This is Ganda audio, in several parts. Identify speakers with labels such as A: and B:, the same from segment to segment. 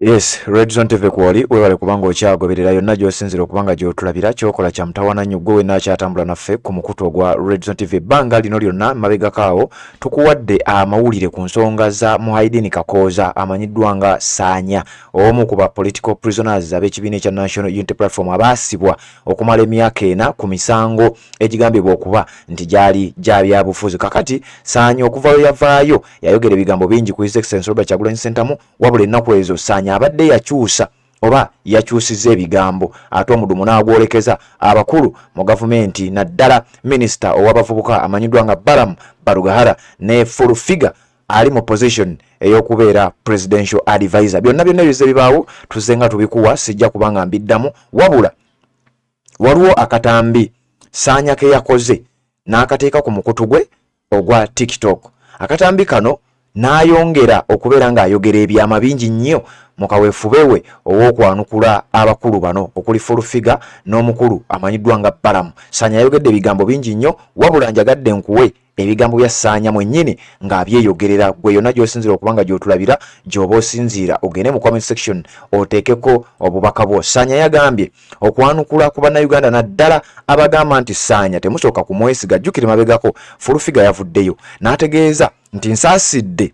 A: Yes, Red Zone TV kwoli webale kubanga okyagoberera yonna gy'osinziira okubanga gy'otulabira. Kyokola kya mutawaana nnyo gwe wenna akyatambula naffe ku mukutu ogwa Red Zone TV. Ebbanga lino lyonna mabegako awo tukuwadde amawulire ku nsonga za Muhaidini Kakooza amanyiddwa nga Saanya, omu ku ba political prisoners ab'ekibiina ekya National Unity Platform abaasibwa okumala emyaka 4 ku misango egigambibwa okuba nti gyali gya byabufuzi. Kakati Saanya okuva lwe yavaayo yayogera ebigambo bingi ku His Excellency Robert Kyagulanyi Ssentamu, wabula ennaku ezo Saanya abadde yakyusa oba yakyusizza ebigambo ate omudumu n'agwolekeza abakulu mu gavumenti, naddala minisita ow'abavubuka amanyiddwa nga Balaam Barugahara ne Full Figure ali mu position ey'okubeera presidential advisor. Byonna byonna ebizze bibaawo tuzze nga tubikuwa, sijja kubanga mbiddamu, wabula waliwo akatambi Saanya ke yakoze n'akateeka ku mukutu gwe ogwa TikTok. Akatambi kano n'ayongera okubeera ng'ayogera ebyama bingi nnyo mu kaweefube we ow'okwanukula abakulu bano okuli Full Figure n'omukulu amanyiddwa nga Balaam. Saanya yayogedde ebigambo bingi nnyo, wabula njagadde nkuwe ebigambo bya Saanya mwennyini ng'abyeyogerera. Gwe yonna gy'osinziira okuba nga gy'otulabira, gy'oba osinziira ogende mu comment section oteekeko obubaka bwo. Saanya yagambye okwanukula ku Bannayuganda naddala abagamba nti Saanya temusooka kumwesiga. Jjukire mabegako Full Figure yavuddeyo n'ategeeza nti nsaasidde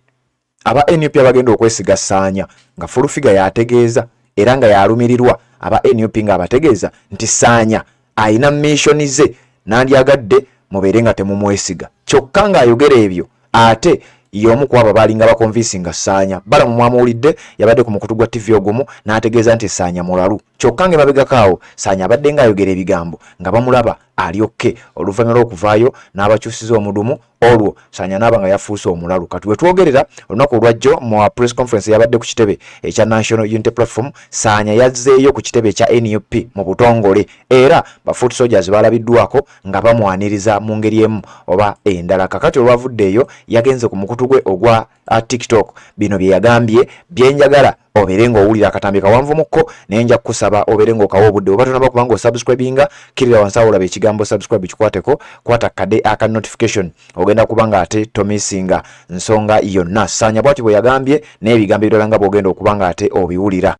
A: aba NUP abagenda okwesiga Saanya, nga Full Figure yategeeza era nga yalumirirwa aba NUP ng'abategeeza nti Saanya alina mission ze, nandyagadde mubeere nga temumwesiga. Kyokka ng'ayogera ebyo ate y'omu ku abo baalinga bakonvinsinga Saanya. Balaam mwamuwulidde yabadde ku mukutu gwa TV ogumu n'ategeeza nti Saanya mulalu, kyokka ng'emabegako awo Saanya abadde ng'ayogera ebigambo nga bamulaba alyokke. Oluvannyuma lw'okuvaayo n'abakyusiza omudumu, olwo Saanya n'aba nga yafuuse omulalu. Kati wetwogerera olunaku olwajjo mu press conference yabadde ku kitebe ekya National Unity Platform, Saanya yazzeeyo ku kitebe ekya NUP mu butongole, era ba foot soldiers balabiddwako nga bamwaniriza mu ngeri emu oba endala. Kakati olwavudde eyo yagenze ku mukutu gwe ogwa TikTok. Bino bye yagambye byenjagala obeere ng'owulira. Akatambi kawanvu mukko, naye nja kukusaba obeere ng'okawa obudde. Oba tonaba kubanga osubscribinga, kirira wansi awo olaba ekigambo subscribe, kikwateko, kwata kade aka notification, ogenda kuba nga ate tomisinga nsonga yonna. Saanya bw'ati bwe yagambye n'ebigambo ebirala nga bw'ogenda okuba nga ate obiwulira.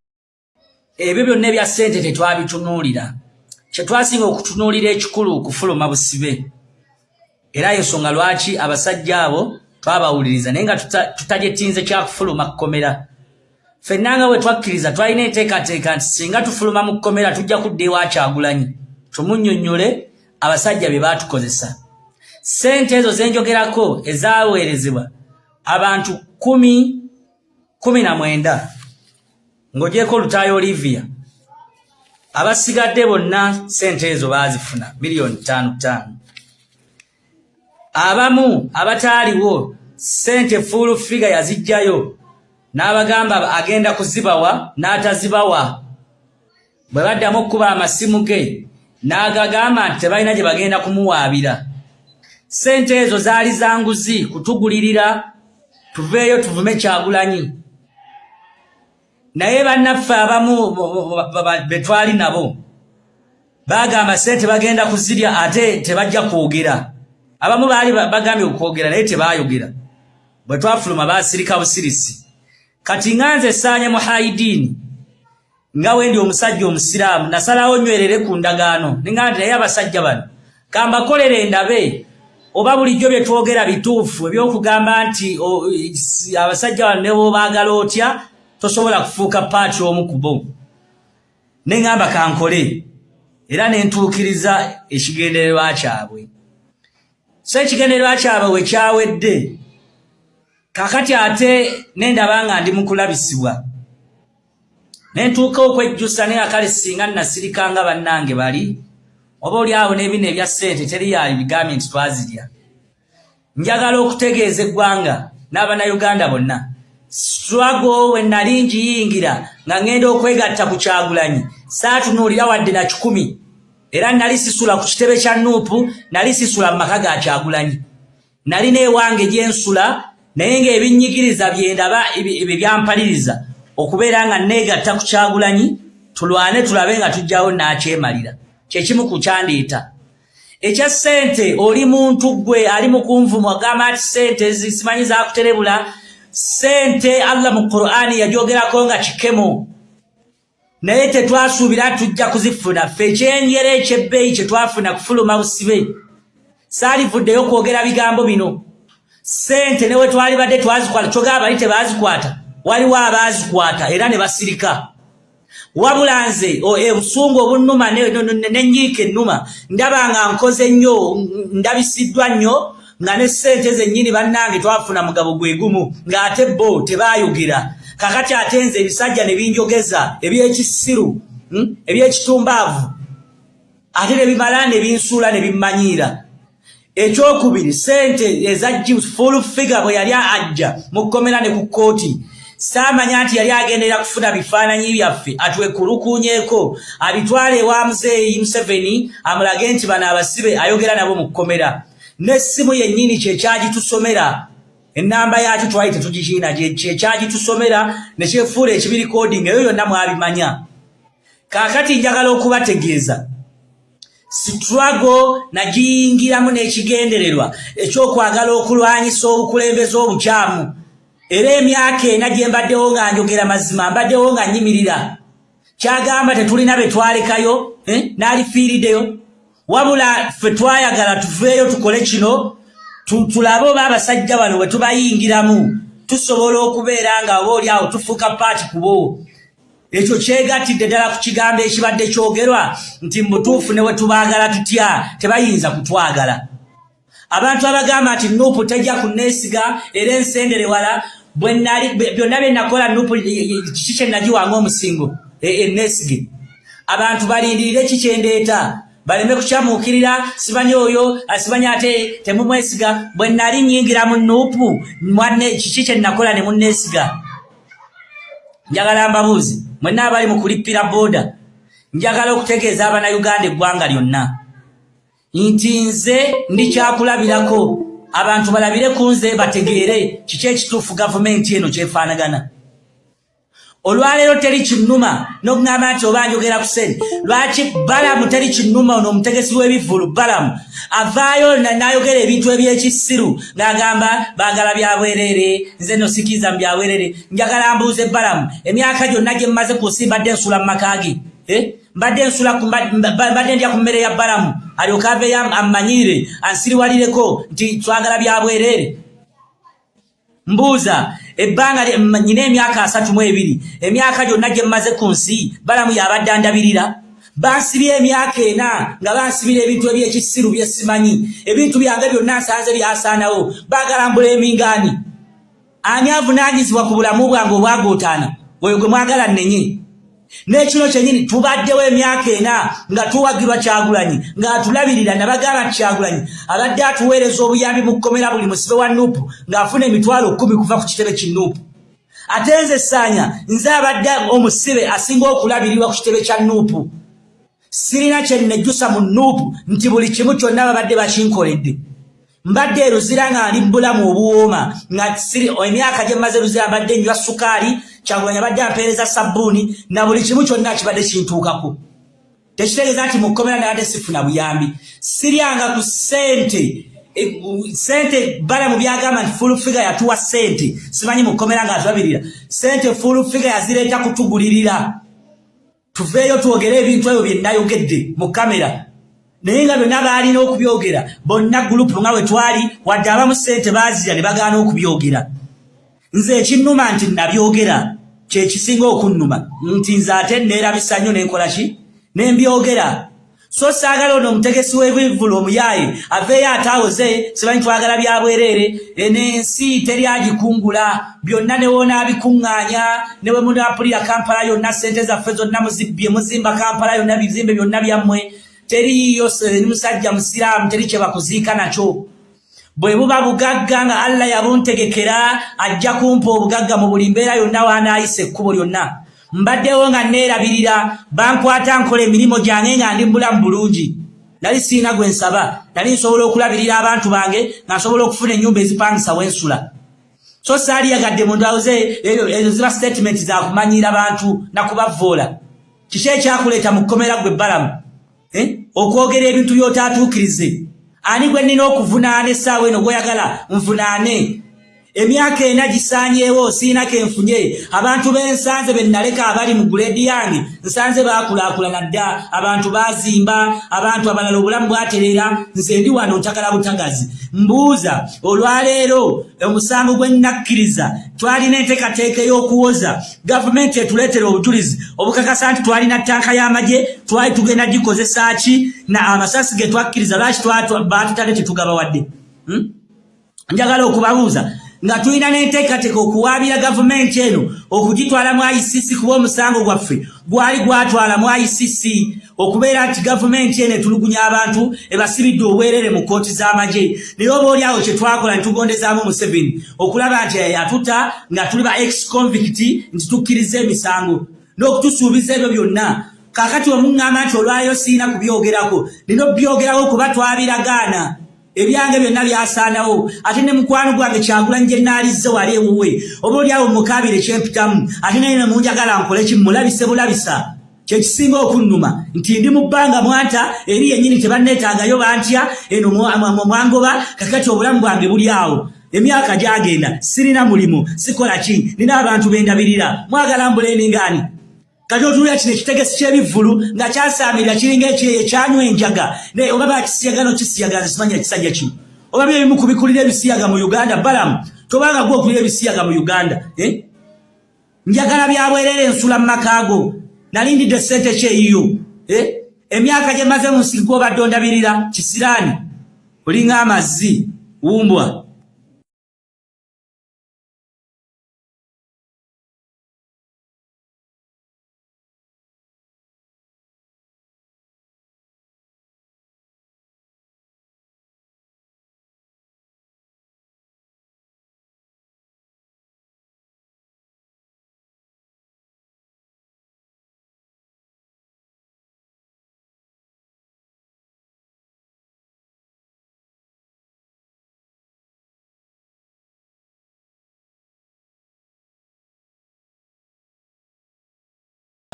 B: Ebyo byonna ebya ssente tetwabitunuulira. Kyetwasinga okutunuulira ekikulu kufuluma busibe, era ensonga lwaki abasajja abo twabawuliriza, naye nga tutajetinze kyakufuluma kkomera. Ffenna nga bwe twakkiriza, twalina enteekateeka nti singa tufuluma mu kkomera tujja kudda ewa Kyagulanyi tumunnyonnyole abasajja bye baatukozesa. Ssente ezo zenjogerako ezaweerezebwa abantu 19, ng'ogyeko Lutaaya Olivia, abasigadde bonna ssente ezo baazifuna miliyoni 5 5. Abamu abataaliwo, ssente Full Figure yazijjayo n'abagamba agenda kuzibawa n'atazibawa. Bwe baddamu okukuba amasimu ge n'agagamba nti tebalina gye bagenda kumuwaabira. Ssente ezo zaali za nguzi, kutugulirira tuveeyo tuvume Kyagulanyi. Naye bannaffe abamu be twali nabo bagamba ssente bagenda kuzirya ate tebajja kwogera. Abamu baali bagambye okwogera naye tebayogera. Bwe twafuluma baasirika busirisi. Kati nga nze Saanya Muhayidiini, nga wendi omusajja omusiraamu, nasalawo nywerere ku ndagaano ninga nti naye abasajja bano kambakolere endabe oba bulijjo bye twogera bituufu, ebyokugamba nti abasajja bano ne bwobaagala otya tosobola kufuuka part omu ku bo. Neŋŋamba kankole era ne ntuukiriza ekigendererwa kyabwe. So ekigendererwa kyabwe we kyawedde, kakati ate nendaba nga ndi mu kulabisibwa, nentuuka okwejjusa, naye akale singa nasirika nga bannange bali oba oli awo n'ebino ebya ssente teri yabigambye nti twazirya. Njagala okutegeeza eggwanga n'Abannayuganda bonna, struggle we nali ngiyingira nga ŋŋenda okwegatta ku Kyagulanyi, saatunuulira wadde na 100, era nali sisula ku kitebe kya NUP, nali sisula mu maka ga Kyagulanyi, nalina ewange gyensula. Naye ng'ebinnyigiriza byendaba ebyo byampaliriza okubeera nga neegatta ku Kyagulanyi, tulwane tulabe nga tujjawo naakyemalira. Kyekimu ku kyandeeta. Ekya ssente, oli muntu gwe ali mu kunvuma agamba nti ssente simanyi zakuterebula. Ssente Allah mu Qur'ani yajogerako nga kikemo, naye tetwasuubira tujja kuzifuna. Ffe ekyengera ekyebbeeyi kye twafuna kufuluma busibe. Saalivuddeyo kwogera bigambo bino. Ssente ne we twalibadde twazikwata, kyogaba bali tebazikwata, waliwo abaazikwata era ne basirika. Wabula nze obusungu obunnuma n'ennyiika ennuma, ndaba nga nkoze nnyo, ndabisiddwa nnyo, nga ne ssente zennyini bannange twafuna mugabo gwe gumu, ng'ate bo tebaayogera. Kakati ate nze ebisajja ne binjogeza ebyekisiru, ebyekitumbaavu, ate ne bimala ne binsuula ne bimmanyiira. Ekyokubiri, ssente eza Full Figure bwe yali ajja mu kkomera ne ku kkooti, saamanya nti yali agenderera kufuna bifaananyi byaffe atwekulukuunyeeko abitwale ewa Muzeeyi Museveni, amulage nti bano abasibe ayogera nabo mu kkomera. N'essimu yennyini kyekyagitusomera, ennamba yakyo twali tetugikiina, kyekyagitusomera ne kyefuula ekibirikodinga. Eyo yonna mwabimanya. Kaakati njagala okubategeeza, struggle nagiyingiramu n'ekigendererwa ekyokwagala okulwanyisa obukulembeze obukyamu. Era emyaka 4 gye mbaddewo nga njogera mazima, mbaddewo nga nnyimirira. Kyagamba tetulina be twalekayo, n'alifiiriddeyo, wabula ffe twayagala tuveeyo tukole kino, tulabe oba abasajja bano bwe tubayingiramu tusobola okubeera nga oba oli awo tufuuka part kubo. Ekyo kyegattidde ddala ku kigambo ekibadde kyogerwa nti mu butuufu ne bwe tubaagala tutya tebayinza kutwagala. Abantu abagamba nti NUP tejja kunneesiga era ensendere wala, byonna bye nakola NUP, kiki kye nagiwanga omusingo enneesige? Abantu balindirire ki kyendeeta, baleme kukyamuukirira simanyi oyo simanyi ate temumwesiga. Bwe nali nnyingira mu NUP, kiki kye nakola ne munneesiga? Njagala mbabuuzi mwenna abali mu kulippira booda, njagala okutegeeza Abannayuganda, eggwanga lyonna, nti nze ndi kyakulabirako. Abantu balabire ku nze bategeere kiki ekituufu gavumenti eno kyefaanagana. Olwaleero teri kinnuma n'okugamba nti oba njogera ku sente lwaki Balamu, teri kinnuma. Ono omutegesi w'ebivvulu Balamu avaayo n'ayogera ebintu ebyekisiru ng'agamba baagala byabwereere, nze no sikiiza mu byabwereere. Njagala mbuuze Balamu, emyaka gyonna gye mmaze ku nsi mbadde nsula mu maka ge, eh? Mbadde nsula, mbadde ndya ku mmere ya Balamu, alyoke aveeyo ammanyiire ansiriwalireko nti twagala byabwereere? Mbuuza, ebbanga nyina emyaka 32, emyaka gyonna gye mmaze ku nsi Balamu yabadde andabirira? Bansibye emyaka 4 nga bansibira ebintu ebyekisiru byesimanyi. Ebintu byange byonna nsanze byasaanawo. Baagala mbulemingaani? Ani avunaanyizibwa ku bulamu bwange obwagootaana? Oyo gwe mwagala nnenye. N'ekino kyennyini, tubaddewo emyaka 4 nga tuwagirwa Kyagulanyi ng'atulabirira. Nabagamba nti Kyagulanyi abadde atuweereza obuyambi mu kkomera, buli musibe wa NUP ng'afuna 100,000 kuva ku kitebe ki NUP. Ate nze Saanya, nze abadde omusibe asinga okulabirirwa ku kitebe kya NUP. Sirina kye nnejjusa mu NUP nti buli kimu kyonna babadde bakinkoledde. Mbadde e Luzira nga ndi bulamu obuwooma, nga siri emyaka gye mmaze Luzira mbadde nywa sukaali, Kyagulanyi abadde ampeereza sabbuuni na buli kimu kyonna kibadde kintuukako. Tekitegeeza nti mu kkomera nabadde sifuna buyambi. Siryanga ku ssente. Sente Balamu byagamba nti Full Figure yatuwa ssente simanyi mu kkomera nga atulabirira, ssente Full Figure yazireeta kutugulirira tuveeyo twogere ebintu ebyo bye nayogedde mu kamera, naye nga byonna baalina okubyogera bonna group nga bwe twali, wadde abamu ssente baazirya ne bagaana okubyogera. Nze ekinnuma nti nabyogera, kyekisinga okunnuma nti nze ate neerabisa nnyo nenkola ki nembyogera. So saagala ono omutegesi w'ebivvulu omuyaaye aveeyo ate awoze simanyi twagala byabwereere. Enensi teri agikungula byonna, ne wonaabikuŋŋaanya ne bwe munaapulira Kampala yonna, ssente zaffe zonna muzibbye, muzimba Kampala yonna, bizimbe byonna byammwe, teriiyo musajja musiraamu, teri kye bakuziika nakyo. Bwe buba bugagga nga Allah yabuntegekera, ajja kumpa obugagga mu buli mbeera yonna wanaayisa ekkubo lyonna. Mbaddewo nga neerabirira, bankwata nkola emirimu gyange nga ndi mubulamu bulungi. Nali siina gwe nsaba, nali nsobola okulabirira abantu bange, nga nsobola okufuna ennyumba ezipangisa wensula. So saaliyagadde muntu awoze ezo ziba statement zakumanyiira bantu nakubavvoola. Kiki ekyakuleeta mu kkomera gwe Balamu, eh? Okwogera ebintu by'otaatuukirize. Ani gwe nnina okuvunaana essaawa eno? Gw'oyagala nvunaane. Emyaka ena gisaanyeewo sirina ke nfunye. Abantu be nsanze be naleka abali mu guleedi yange nsanze baakulaakulana dda, abantu baazimba, abantu abalala obulamu bwatereera, nze ndi wano ntakala butagazi. Mbuuza olwaleero omusango gwe nnakkiriza twalina enteekateeka ey'okuwoza gavumenti etuleetera obujulizi obukakasa nti twalina ttanka y'amagye twali tugenda gikozesa ki na amasasi ge twakkiriza lwaki baatutadde tetugabawadde hmm? Njagala okubabuuza nga tulina n'enteekateeka okuwaabira gavumenti eno okugitwala mu ICC kuba omusango gwaffe gwali gwatwala mu ICC okubeera nti gavumenti eno etulugunya abantu ebasibidde obwerere mu kkooti z'amagye naye oba oli awo kye twakola ne tugondezaamu Museveni okulaba nti atuta nga tuli ba ex convict nti tukkiriza emisango n'okutusuubiza ebyo byonna. Kaakati omuŋŋamba nti olwaleero sirina kubyogerako, nina obyogerako kuba twabiragaana. Ebyange byonna byasaanawo ate ne mukwano gwange Kyagulanyi gye naalizze wali ewuwe oba oli awo mukaabire kyempitamu ate naye ne munjagala nkole ki mmulabise bulabisa. Kyekisinga okunnuma nti ndi mu bbanga mwanta eri yennyini tebanneetaagayo bantya eno mwangoba kakati obulamu bwange buli awo emyaka gyagenda sirina mulimu sikola ki nina abantu bendabirira mwagala mbuleningaani. Kati otunulira kino ekitegesi ky'ebivvulu nga kyasaamirira kiringa ekyeyo ekyanywa enjaga naye oba bakisiyaga nokisiyaga nze simanya ekisajja kino oba byebimu ku bikulira ebisiyaga mu Uganda. Balamu tobanga gwe okulira ebisiyaga mu Uganda eh? Njagala byabwerere nsula mu maka go nalindidde ssente kyeyiyo eh? Emyaka gye maze mu nsi gw'obadde ondabirira kisiraani olinga amazzi wumbwa.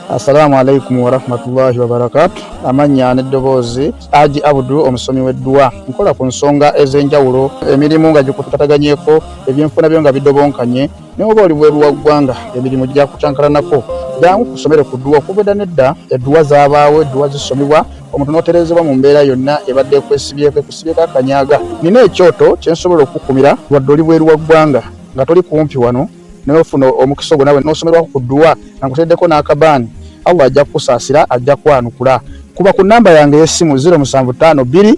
C: Assalamu alaikum warahmatullahi wabarakatu. Amannya n'eddoboozi Aji Abdu, omusomi w'edduwa. Nkola ku nsonga ez'enjawulo, emirimu nga gikutataganyeko, ebyenfuna byo nga bidobonkanye, ne oba oli bweru wa ggwanga, emirimu gyakucankalanako. Jangu kusomere ku dduwa. Okuva edda n'edda edduwa zaabaawo, edduwa zisomibwa omuntu n'otereezebwa mu mbeera yonna ebadde ekwesibyeko, ekusibyeko akanyaga. Nina ekyoto kye nsobola okukukumira wadde oli bweru wa ggwanga nga toli kumpi wano, naye ofuna omukisa ogwo nawe n'osomerwako ku dduwa nga nkuteereddeko n'akabaani. Allah ajja kukusaasira, ajja kwanukula. Kuba ku nnamba yange ey'essimu 0752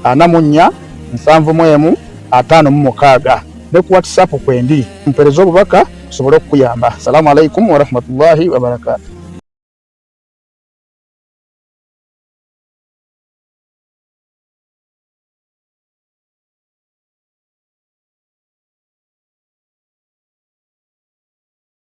C: 44 71 56 ne ku WhatsApp kwendi, mpeereze obubaka nsobole okukuyamba. Salaamu alaikum warahmatullahi wabarakaatu.